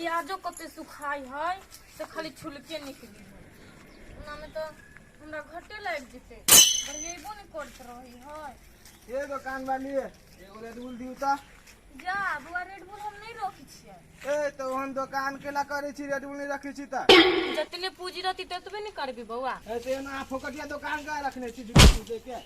प्याजो कते सुखाइ है से खाली छुलके निकली है। ओनामे तऽ हमरा घटे लागि जेतै, बढ़िएबो नहि करैत रहै है। ए दोकान वाली, एगो रेड बुल दियौ तऽ। जा बौआ, रेड बुल हम नहि रखै छियै। ए तऽ ओहन दोकान केला करै छी, रेड बुल नहि रखै छी तऽ? जतने पूँजी रहती ततबे ने करबी बौआ। ए तऽ एना फोकटिया दोकान का रखने छी झूठ फूटे के?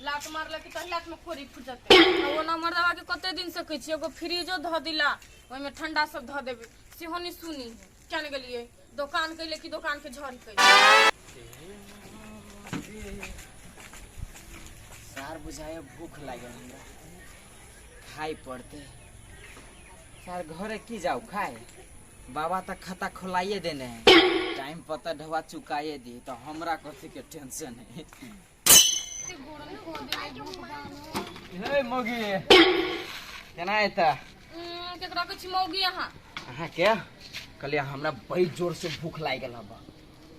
लात मारलक तऽ लात में खोरी फुटतै। आ ओना मर्दवा के कते दिन से कहै छियै एगो फ्रिजो धऽ दिला, ओहिमे ठंडा सब धऽ देबै, सेहो नहि सुनी है। क्या ने गेलियै दोकान कैले कि दोकान के झड़ कैले। सार बुझाए भूख लागल हमरा, खाइ पड़ते सार। घरे की जाऊ खाए, बाबा तऽ खाता खोलाइए देने है, टाइम पर तऽ ढवा चुकाइए दी, तो हमरा कथी के टेंशन है। हे मौगी, केना एता? केकरा कहै छी मौगी अहाँ? अहाँ के कहलियै, हमरा बड़ी जोर से भूख लागि गेल हबा,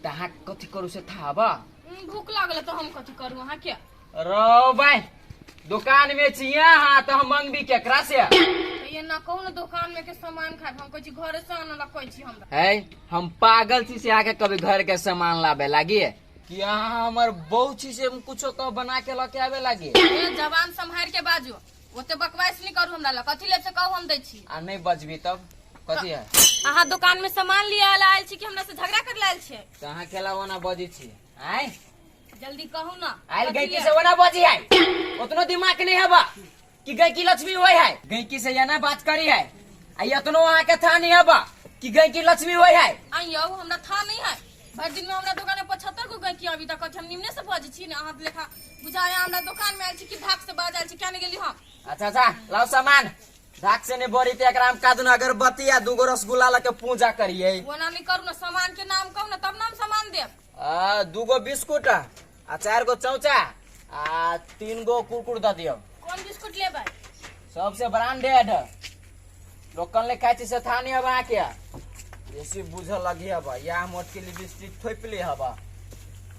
तऽ अहाँ कथी करू से था हबा? भूख लागल तऽ हम कथी करू अहाँ के? रो भाई, दुकान में छियै अहाँ तऽ हम मंगबी केकरा से? तऽ ये ना कहू ने दोकान में के सामान खाए, हम कहै छी घरे से आनऽ ला कहै छी हमरा। है हम पागल छी से आके कभी घर के सामान लाबे लागी कि अहाँ हमर बहू छी से हम कुछो कह बना के लऽ के आबे लागी? ए जवान सम्हारि के बाजू, ओते बकवास नहीं करू। हमरा लग कथी लेब से कहू, हम दै छी। आ नहीं बजबी तब कथी है? अहाँ दुकान में सामान लिए आयल आयल छी कि हमरा से झगड़ा कर आयल छियै? तऽ अहाँ केला ओना बजै छी आय? जल्दी कहू ना। आयल कथी गैकी लेब? से ओना बजी है, उतनो दिमाग नहीं हबा कि गैकी लक्ष्मी होय है, गैकी से एना बात करी है, आ एतनो अहाँ के था नहीं हबा कि गैकी लक्ष्मी होय है। आई यौ, हमरा था नहीं है? भरि दिन में हमरा दुकान में 75 गो गैकी अभी तक हम निमने से बजै छी ने, अहाँ लेखा बुझाय हमरा दुकान में आयल छी कि धाक से बाज आयल छी। क्या नहीं गेली हम? अच्छा अच्छा, लाओ सामान। धाक से नहीं बड़ी ते एकरा हम कादुन अगरबत्ती आ दूगो रसगुल्ला लके पूजा करिए। ओना नहीं करू ना, सामान के नाम कहू ना तब ना हम सामान देब। आ दूगो बिस्कुट आ चार गो चौचा आ तीन गो कुरकुर दऽ दियौ। कोन बिस्कुट लेबै? सबसे ब्रांडेड लोकन ले खाइ छी से था नहीं हबा, अहाँके बेसी बुझल लगी हबा। या मोट के लिपस्टिक थोपि ले हबा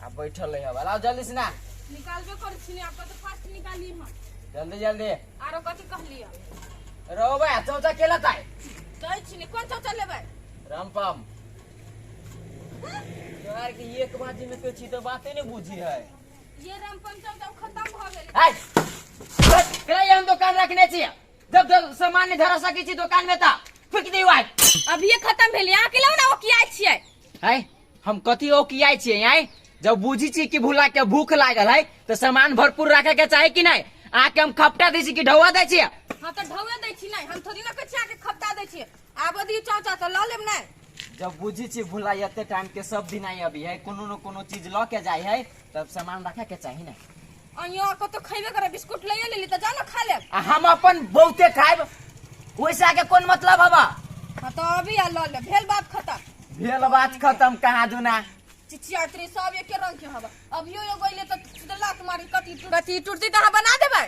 आ बैठल रही हबा। लाओ जल्दी से ना। निकालबे करै छी ने आपका तो फास्ट निकाली हम। जल्दी जल्दी। आरो कथी कहलियै? रहो भाई, चौचा केला ताय दै छी ने। कोन चौचा लेबै? रामपम तोहर के एक बाजी में कोई चीज तो बाते नहीं बुझी है। ये रामपम चौचा खत्म भ गेलै। हाय केला हम दुकान रखने छी, जब जब सामान नहीं धरा सकी छी दुकान में ता फेंक दी वाई। अभिये खत्म भेलै, अहाँ के लाउ ना, ओ किया छियै? है हम कथी ओ किया छियै आय? जब बुझी छी कि भूला के भूख लागल है तो सामान भरपूर रखे के चाही कि नहीं? आके हम खपटा दै छी कि ढौआ दै छी? हाँ तऽ ढौए दै छी। नहीं, हम थोड़ी ना कहै छी अहाँके खपटा दै छी। आबऽ दियौ चौचा तऽ लऽ लेब नहीं। जब बुझी छी भूला एते टाइम के सब दिन आई अभी है, कोनो न कोनो चीज ल के जाय है, तब सामान रखे के चाही ना। अइयो कतो खैबे करे, बिस्कुट लइए लेली तऽ जाओ ना खा लेब। आ हम अपन बहुते खायब, वैसा के कोन मतलब हबा? हाँ तऽ अभी आ लऽ लेब, भेल बात खत्म। भेल बात खत्म कहाँ दुना। चिचियाइत रही, सब एके रंग के हवा। अभियो एगो अइले तऽ लात मारी कथी कथी टूटती तऽ अहाँ बना देबै?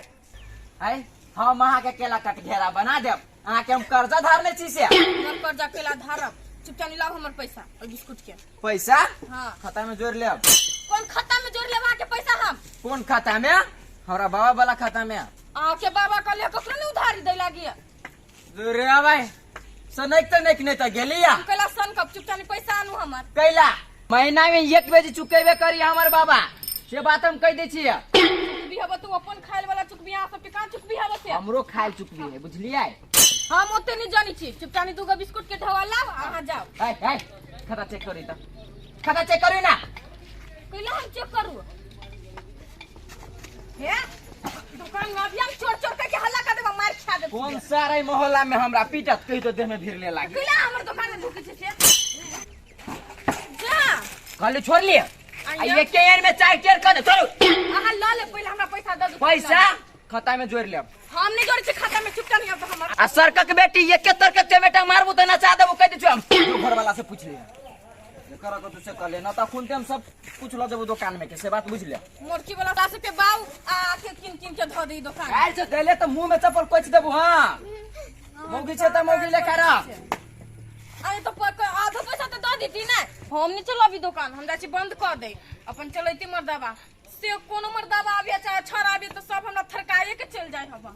है हम अहाँ के केला कटघेरा बना देब? अहाँ के हम कर्जा धारने छी से? हमर कर्जा केला धारब? चुपचाप लाओ हमर पैसा और बिस्कुट के पैसा। हाँ। खाता में जोड़ लेब। कोन खाता में जोड़ लेब अहाँके पैसा हम? कोन खाता में? हमरा बाबा वाला खाता में। अहाँके बाबा कहले ककरो नहीं उधारी दै लागी। रे भाई, सनक तऽ नक नहीं तऽ गेली या। हम कैला सन कब? चुपचाप पैसा आनू हमर। कैला महीना में एक बेर चुकेबे करी हमर बाबा, से बात हम कह दै छियै। चुकबी हब तू अपन खायल वाला चुकबी, अहाँ सबके कहाँ चुकबी हब से? हमरो खायल चुकबी है, बुझलियै? हम ओते नहीं जानी छी। चुपचाप दूगो बिस्कुट के ढवा लाओ, अहाँ जाओ। है है खाता चेक करी त, खाता चेक करी ना। कैला हम चेक करू? हे दुकान में अभी हम चोर चोर करके हल्ला कर देबा, मार खा देब। कौन सारा मोहल्ला में हमरा पीटत कहि तो देह में भीड़ ले लागी। कैला हमर दुकान में ढुके छै से? जा। कहली छोड़ लिया आ एके यार में चार चार कर दे, चलो। अहाँ ल ले, पहिले हमरा पैसा दऽ दू। पैसा खाता में जोड़ लेब। हम नहीं जोड़ै छी खाता में, चुपचाप नहीं आब हमर। आ सरकक बेटी, एके तरकक चमेटा मारबू तऽ नचा देबू, कहि दै छियौ हम। तू घर वाला से पूछ ले कर को, तू से कर ले ना तऽ खुनते हम सब कुछ लऽ जेबू दुकान में के, से बात बुझ ले। मोरकी वाला सास के बाऊ आ के किन किन के धऽ दी दुकान। काल्हि से देले तऽ मुंह में चप्पल कोचि देबू। हाँ, मौगी छै तऽ मौगी लेखा रह। अरे तो आधो पैसा तो दऽ देती ना। हम नहीं चलाबी दुकान, हम जाइ छी बंद कऽ दे अपन, चलैती मर्दाबा से। कोनो मर्दाबा आबिए चाहे छड़ आबिए तऽ सब हमरा थरकाए के चलि जाइ हवा।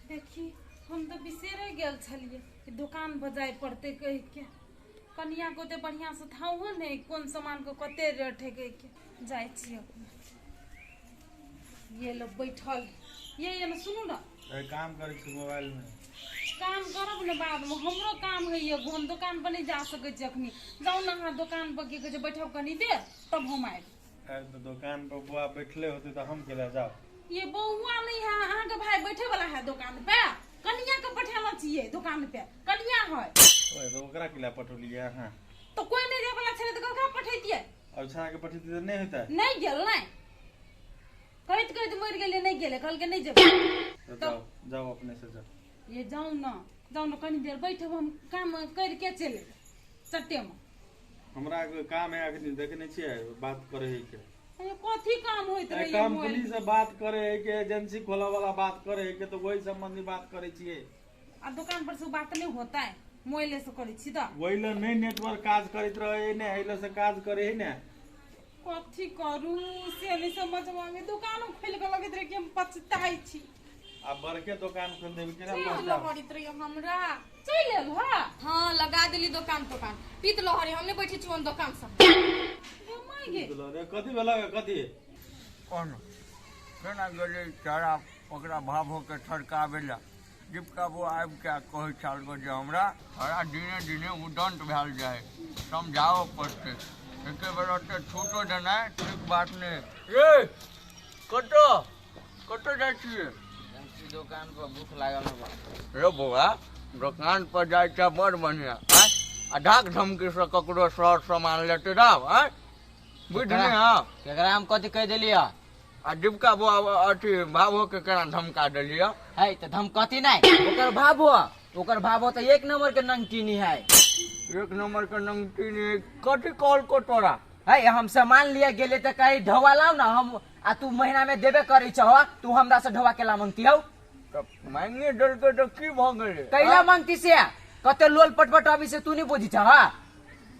देखी हम तऽ बिसरे गेल छलियै कि दोकान पर जाय पड़तै कहि के। कनिया के ओते बढ़िया से थाहो नहि कोन सामान के कते रेट है कहि के। जाइ छी अपने ये लो बैठल ये ने सुनू ना। काम करै छी मोबाइल में। काम करब ने बाद में, हमरो काम होइए, हम दोकान पर नहीं जा सकै छी अखनी। जाउ ने अहाँ दोकान पर, की कहै छै, बैठब कनी देर तब हम आयब। अरे तो दोकान पर बुआ बैठले होते तो हम केला जाओ। ये बौआ नहीं है अहाँ के भाई बैठे वाला है दोकान पे, कनिया के पठेला छियै दोकान पे, कनिया है। ओए तो ओकरा केला पठौलियै अहाँ? तो कोई नहीं जाय वाला छलै तऽ ककरा पठैतियै? और छाना के पठैतियै तऽ नहि होतै? नहीं गेल, नहीं कहैत कहैत मरि गेलै, नहीं गेलै, कहलकै नहीं जेबै। तो जाओ जाओ अपने से जाओ। ये जाउ ना, जाउ ना कनी देर बैठब, हम काम करके चलि एबै चट्टे में। हमरा एगो काम है अखनी, देखने छियै बात करे है के। अरे कथी काम होइत रहै? कंपनी से बात करे है के, एजेंसी खोला वाला बात करे है के, तो वही संबंधी बात करे छियै। आ दोकान पर से बात नहीं होता है, मोबाइले से करै छी तऽ। वही ले नहीं नेटवर्क काज करैत रहे ने, एहि से काज करे है ने। कथी करू से नहीं समझ में आवे, दुकानो खोलि के लगैत रहे कि हम पछताइ छी। आ बड़के दुकान खोल देबी केना? लहरित रहियो हमरा चलि एल हा? हाँ लगा देली दोकान तोकान पीत लहरी, हम नहीं बैठे छी दोकान सब। रे कथी भेला कथी? कोन केना गेलै चारा ओकरा भाभो के ठरकाबै लए। दीपका बो आबि के कहै छल जे हमरा हरा दिने दिने उदंत भेल जाय, समझाबऽ पड़तै। एके बेर ओते छूटो देनाइ ठीक बात नहि। ए कतऽ कतऽ जाइ छियै? दोकान पर भूख लागल है। रे बौआ दोकान पर जाइ छै बड़ बढ़िया, आँय आ ढाक धमकी से ककरो सर सामान लेते जाओ, आँय बुझ नहि। हाँ केकरा हम कथी कहि देलियै? आ डिबका बौआ अथी भाभो के केना धमका देलियै? है तऽ धमकती नहि, ओकर भाभो, ओकर भाभो तऽ एक नंबर के नंगटीनी है। एक नंबर के नंगटीनी कथी कहलको तोरा? है हम सामान लिया गेले तऽ कही ढोआ लाउ ना हम, आ तू महीना में देबे करै छह, तू हमरा से ढोआ केला मांगती हौ? तऽ मांगे देलकै तऽ की भऽ गेलै? कैला मांगती से कते लोल पटपट अभी से तू नहीं बुझी छह?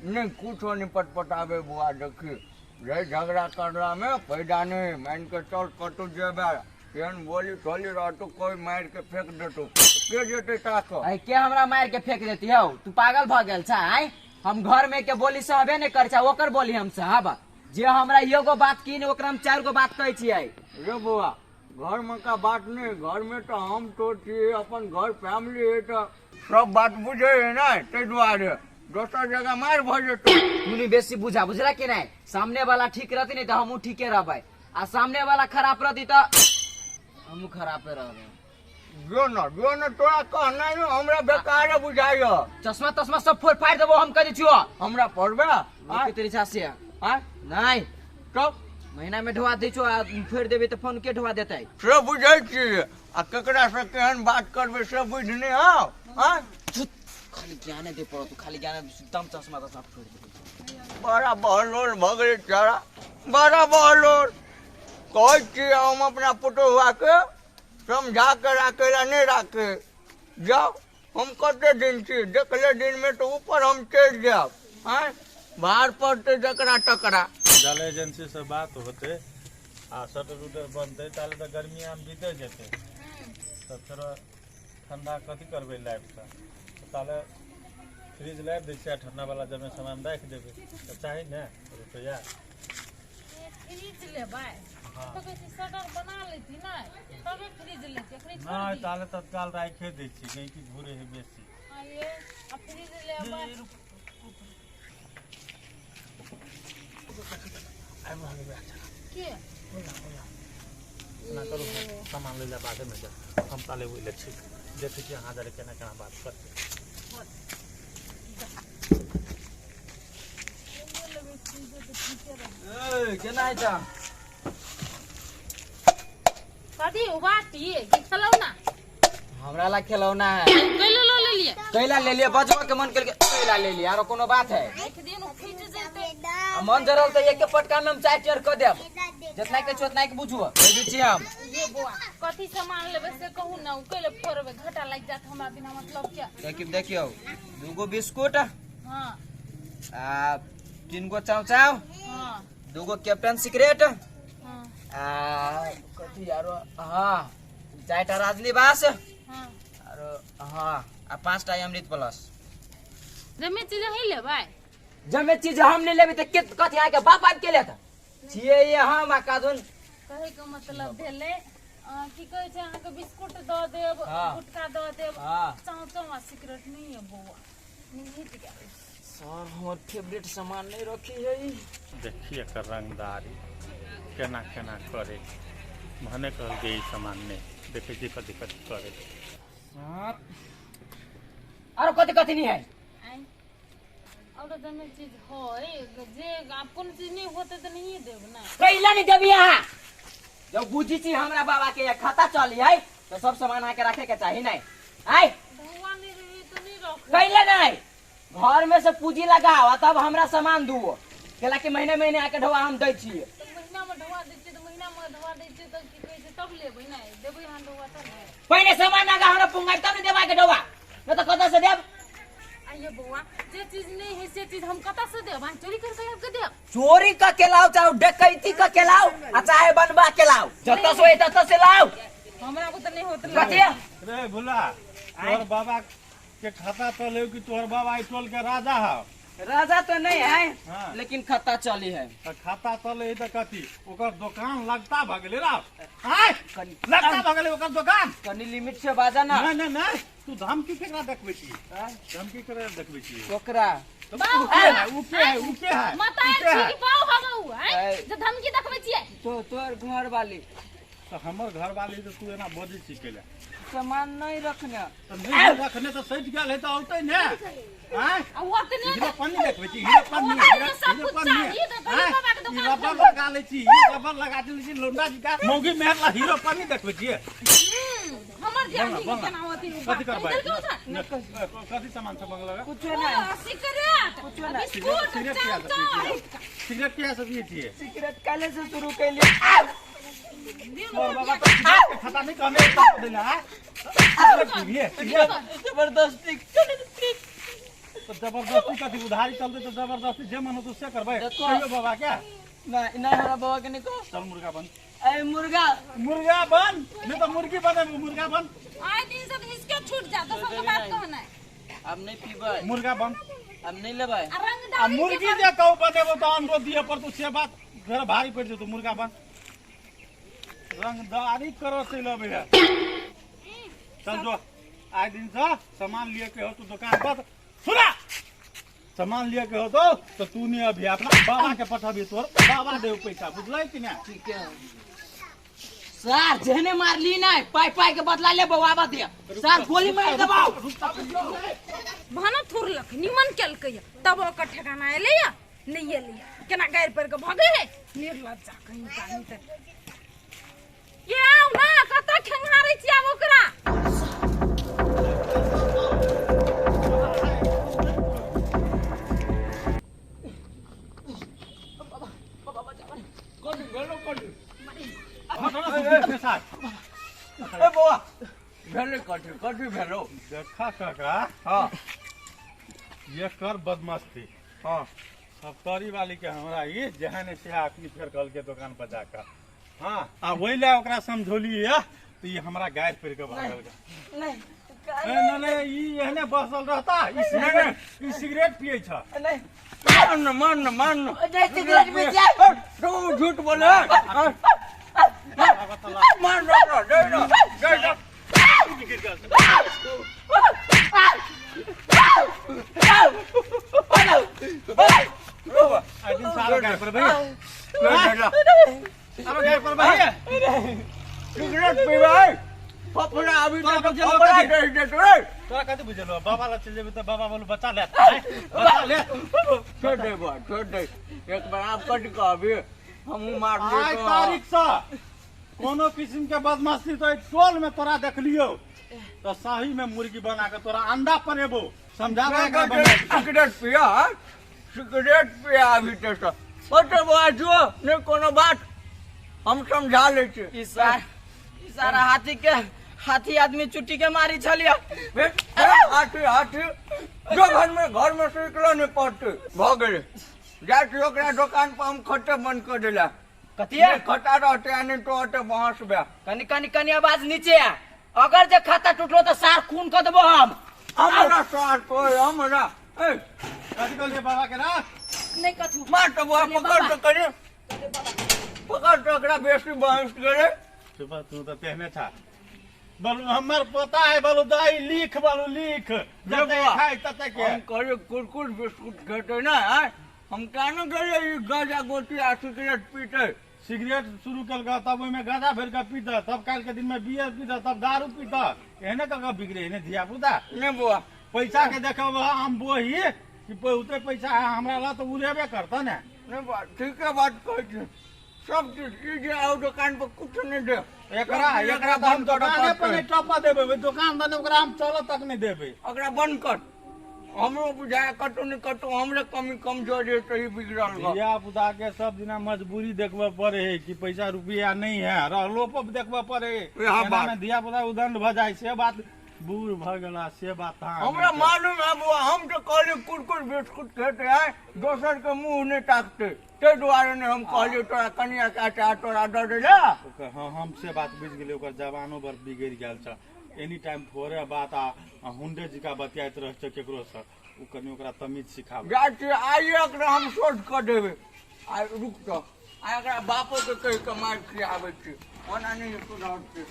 नहीं कुछो नहीं पटपटाबे बुआ, देखी रे झगड़ा करला में फायदा नहीं, मान के चल कतौ जेबे एहन बोली टोली रहतो कोई मार के फेंक देतो के जेतै ताक। अरे के हमरा मार के फेंक देती हौ? तू पागल भ गेल छा? आय हम घर में के बोली सहबे नहीं कर छा, ओकर बोली हम सहब। जे हमरा एगो बात की नहीं ओकरा हम चार गो बात कहै छियै। रे बौआ घर में का बात नहीं, घर में तो हम तो छी अपन घर फैमिली है तो सब बात बुझे है ना, ताहि दुआरे दोसर जगह मार भऽ जेतौ। तू नहीं बेसी बुझा, बुझला कि नहीं? सामने वाला ठीक रहती नहीं तो हमहूँ ठीके रहबै, आ सामने वाला खराब रहती तो हमहूँ खराबे रहबै। जो न जो न तोरा कहना है हमरा बेकारे बुझाइय। चश्मा तश्मा सब फोड़ फाड़ देबो हम, कहै छियो। हमरा पड़बे रोके तेरी छासे आँय? नहीं तब महीना में ढोआ दै छो आ फोड़ देबे तऽ फोन के ढोआ देतै? से बुझै छी आ केकरा से केहन बात करबै से बुझ नहि हौ? आँय खाली ज्ञाने दे पड़ो तू, खाली ज्ञान एकदम चश्मा तश्मा फोड़ देबो। बड़ा बहलोल भऽ गेलै चारा, बड़ा बहलोल। कहै छी हम अपना पुतोहुआके समझा के राखै लए नहि राखै। जाउ हम कते दिन छी देखले दिन में तो ऊपर हम चढ़ि जायब, आँय बाहर पड़तै जकरा तकरा। जल एजेंसी से बात होते आ शटर उटर बनते ताले तो गर्मी आम बीते जेते, तब फेर ठंडा कथी करबै लाइब के, ताले फ्रिज लाबि दै छियै आ ठंडा वाला जमे सामान राखि देबै तऽ चाही ने रुपैआ। फ्रिज लेबै? हाँ। तऽ कहै छी शटर बना लेती ने तबे फ्रिज लेती, अखनी छोड़ नहि दी। ताले तत्काल राखे दै छियै, नहीं कि घूरे है बेसी। हाँ ये आ फ्रिज लेबै। के ना करू सामान ले जा बादे में जा, हम ताले ओहि ले छी देखै छी अहाँ जरे केना केना बात करते। केना है छा? कथी बाटी की खेलौना? हमरा ला खिलौना है। कैला लऽ लेलियै? कैला ले लिया, बजबा के मन करके कैला ले लिया, आरो कोनो बात है? राखि दियौ ने फुटि जेतै। आ मन जरल तऽ एक पटका में हम चारि टेर कऽ देब, जितना के छो उतना के बुझू कहि दै छी हम। ये बौआ कथी सामान लेबै से कहू ने, ओ कैले फोड़बै घाटा लागि जायत हमरा बिना मतलब के। देखियौ देखियौ दूगो बिस्कुट, हाँ आ तीन गो चाव चाव, हाँ दूगो कैप्टन सिगरेट, हाँ आ कथी आरो, हाँ चारिटा राजनिवास, हाँ। आरो हाँ आ 5टा अमृत प्लस। जमे चीज ही लेबै। जमे चीज हम नहीं लेबै त के कथि अहाँ के बाप आबि के लेत छियै ये हम आ कादुन। कहै के मतलब भेलै की कहै छै अहाँके बिस्कुट दऽ देब, गुटखा दऽ देब, चाउ चाउ आ सिगरेट नहीं है बौआ, निहित गेल। सर हमर फेवरेट सामान नहीं रखी है। देखिए एकर रंगदारी केना केना करे, भने कहलकै ई सामान नहीं, देखै छी कथी कथी करे। सर आरो कथी कथी नहीं है? और जमे चीज होय जे आप कोनो चीज नहीं होते तो नहीं देब ना। कैला नहीं देबी अहाँ? जब बुझी छी हमरा बाबा के खाता चली है तो सब सामान अहाँ के रखे के चाही नहीं। आय भगवान नहीं रही तो नहीं रख। कैला नहीं? घर में से पूंजी लगाओ तब हमरा सामान दुओ, केला के महीने महीने आके ढोआ हम दै छियै। तो महीना में ढोआ दै छियै, तो महीना में ढोआ दै छियै तऽ की कहै छै तब लेबै नै देबै अहाँ ढोआ तब ने। पहिले सामान आगा हमरा पुंगाई तब ने देबै के ढोआ, न तऽ कतऽ से देब? आइए बौआ जे चीज नहीं है से चीज हम कतऽ से देब? अहाँ चोरी करके आबि के देब? चोरी क के लाओ चाहे डकैती क के लाओ आ चाहे बनवा के लाओ, जतऽ से होय ततऽ से लाओ। हमरा को तऽ नहीं होत। कथी रे भुला, तोहर बाबा के खाता चले कि तोहर बाबा ई टोल के राजा है? राजा तो नहीं है, हाँ। लेकिन खाता चली है। तो खाता चले है तो कथी ओकर दुकान लगता भगले रा? आय लगता भगले ओकर दुकान। कनी लिमिट से बाजा ना। नहीं नहीं नहीं, तू धमकी केकरा देखबै छी? धमकी केकरा देखबै छी? ओकरा। उ के है, उ के है, उ के है? मतार छी कि पाव भगौ है जे धमकी देखबै छियै? तो तोहर घर वाली। तो हमर घर वाली तो तू एना बजै छी केला? सामान नहीं रखने। तो नहीं रखने तो सटि गेल है तो औतै ने। आय आ ओतने हीरो पन्नी देखबै छी, हीरो पन्नी, हीरो पन्नी। ई रबर लगा लै छी, ई रबर लगा दै छी लौंडा जी का मौगी मेहर ला हीरो पन्नी देखबै छी। हमर ध्यान नहीं केना होती। कथी करबै? कथी सामान सब मंगलक? कुछो नहीं। सिगरेट, बिस्कुट, चाउ चाउ। सिगरेट किया सब पियै छियै? सिगरेट काले से शुरू कैलियै। तोहर बाबा तो सिगरेट के खाता नहीं कहने देना है। जबरदस्ती तो जबरदस्ती कथी उधारी चलते तो जबरदस्ती जे मन होतो से करबै। कहियो बाबा के? नहीं नहीं हमरा बाबा के नहीं कहो। चल मुर्गा बन। ए मुर्गा मुर्गा बन, नहीं तो मुर्गी बने, मुर्गा बन। आए दिन से इसके छूट जा तो सबके बात कहना है। अब नहीं पीबै। मुर्गा बन। अब नहीं लेबै। आ मुर्गी जे कहू बनेबो तो हमरो दिए पर तू से बात फेर भारी पड़ जेतो। मुर्गा बन। रंगदारी करो से लबे है। चल जो आए दिन से सामान लिए के हो तू दुकान पर सुना, सामान लिए के हो तो तू नहीं अभी अपना बाबा के पठाबी, तोर बाबा दे पैसा, बुझलै कि ना? ठीक है सर, जेहने मारली नहीं पाई पाई के बदला ले बाबा दे। सर गोली मार देबाउ। भाना थुरलक निमन केलकै तब ओकर ठिकाना एलै या नहीं एलै, केना गारि पर के भगे है निर्लज्जा कहीं का नहीं त। ये आउ ना कतऽ खेंगारै छी आब ओकरा। ए बौआ भेलै कथी कथी भेलौ? देखा काका, हाँ ये कर बदमस्ती। हाँ सप्तरी वाली के हमरा ई जेहन से आखनी फेर कहल के दुकान पर जाकर। हाँ आ वही ले ओकरा समझौली तो ये हमरा गाय पड़ के भागल। नहीं नहीं नहीं ई एहने बसल रहता, ई सिगरेट पियै छ। नहीं मान मान मान नहीं सिगरेट पी जा। तू झूठ बोले। मान रो दे दे दे आई दिन सारा गाय पर भैया, सारा गाय पर भैया सिगरेट पीबै फफड़ा अभी तक फफड़ा दे दे तोरे। तोरा कथी बुझलो? बाबा लग चल जेबे त बाबा बोलू बचा ले, बचा ले। छोड़ दे बा, छोड़ दे। एक बार आप कट कहबी हमहू मार ले। आइ तारीख से कोनो किस्म के बदमाशी तो टोल में तोरा देखलियो तो सही में मुर्गी बना के तोरा अंडा परेबो, समझा रहा? सिगरेट पिया, सिगरेट पिया अभी तक। बा जो नहीं कोनो बात हम समझा ले छी। ई सारा हाथी के हाथी आदमी चुट्टी के मारी छलिया। हाथी हाथी जो घर में सिकलो नहीं पड़ते भ गेलै। जाइ छी ओकरा दोकान पर हम खटे बंद कर देला। कथी है? खटा रहते आ नहीं तो ओते बहस बे। कनी कनी कनी आवाज नीचे आ। अगर जे खाता टूटलो तऽ सार खून कऽ देबो हम। हमरा सार कोइ हमरा ए कथी कहलियै बाबा के ना? नहि कथू। मार तऽ बौआ, पकड़ तऽ करी, पकड़ तऽ एकरा बेसी बहस करे। चुप, तू तऽ तेहने छा। बोलू हमर पोता है, बोलू दाई लिख, बोलू लिख जते बौआ। खाइ तते के। हम कहलियै कुरकुर बिस्कुट खेतै ने आँय, हम केना गेलियै ई गाँजा गोटी आ सिगरेट पीतै। सिगरेट शुरू केलकै तब ओहिमे गाँजा भरि कऽ पीतऽ, तब काल्हि के दिन में बियर पीतऽ, तब दारू पीतऽ, एहने कऽ कऽ बिगड़े ने धिया पुता। नहि बौआ, पैसा के देखब हम बोही कि बहुते पैसा है हमरा लग तऽ उड़ेबे करतऽ ने। नहि बौआ, ठीके बात कहै छी। सब चीज ई जे आउ दोकान पर कुछ नहि दे एकरा, एकरा तऽ हम बंद करऽ दोकाने पर पड़तै। नहि टपऽ देबै, ओहि दोकान दने ओकरा हम चलऽ तक नहि देबै। ओकरा बंद कर। हमरो बुझाय कतौ ने कतौ हमरे कमी कमजोरी है तऽ ई बिगड़ल गऽ। धिया पुता के सब दिना मजबूरी देखबऽ पड़े है कि पैसा रुपया नहीं है, रहलो पर देखबऽ पड़े है। इएह एना बात। में धिया पुता उदंड भऽ जाइ से बात, बूढ़ भऽ गेला से बात। हाँ हमरा मालूम है बौआ, हम तऽ कहलियै कुरकुर बिस्कुट खेतै आइ, दोसर के मुँह नहि ताकतै, ताहि दुआरे ने हम कहलियै तोरा कनिया के आटा तोरा दऽ दै लए। ओकर हाँ, हम से बात बुझि गेलियै। ओकर जवानो बड़ बिगड़ि गेल छ, एनी टाइम फोरे बात आ हुंडे जिका बतियाइत रहै छै केकरो से। ओ कनि ओकरा तमीज सिखाबै। जाइ छियै आइए एकरा हम शोध कऽ देबै। आइ रुक तऽ, आइ एकरा बापोके कहि कऽ मारि खियाबै छी, ओना नहि सुधरतै।